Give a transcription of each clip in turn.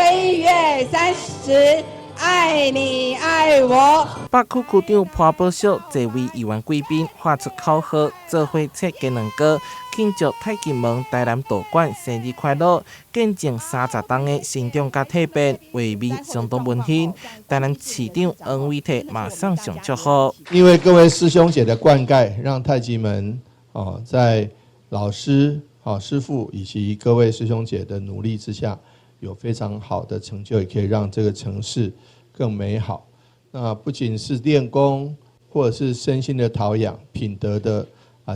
飛躍三十，愛你愛我。北區區長潘寶石這位議員貴賓發出口號，做伙切雞卵糕，慶祝太極門台南道館生日快樂，見證30冬的成長佮蛻變，畫面相當溫馨。台南市長黃偉哲嘛送上祝福。因為各位師兄姐的灌溉，讓太極門哦，在老師、好師父以及各位師兄姐的努力之下，有非常好的成就，也可以讓這個城市更美好。那不僅是練功，或者是身心的陶養、品德的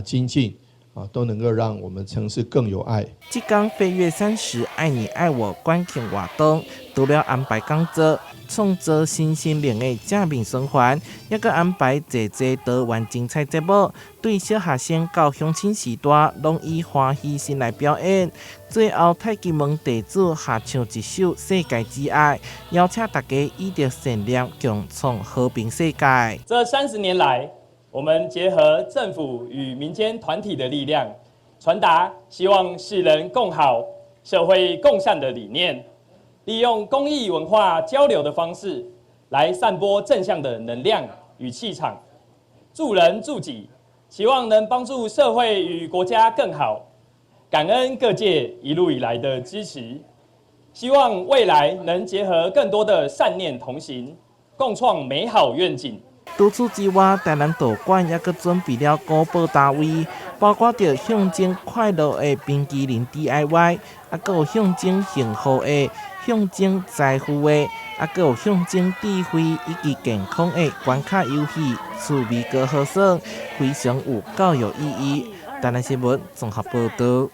精進啊，都能夠讓我們城市更有愛。這工飛躍三十，愛你愛我館慶活動，除了安排講座、創造身心靈的正面循環，猶閣安排濟濟多元精彩節目，對小學生到鄉親時代，攏以歡喜心來表演。最後，太極門弟子合唱一首《世界之愛》，邀請大家以著善念共創和平世界。這30年來，我們結合政府與民間團體的力量，傳達希望世人共好、社會共善的理念，利用公益文化交流的方式，來散播正向的能量與氣場，助人助己，期望能幫助社會與國家更好。感恩各界一路以來的支持，希望未來能結合更多的善念同行，共創美好願景。除此之外，台南道館猶閣準備了五寶單位，包括著象徵快樂的冰淇淋 DIY，啊，閣有象徵幸福的、象徵財富的，啊，閣有象徵智慧以及健康的關卡遊戲，趣味閣好耍，非常有教育意義。台南新聞綜合報導。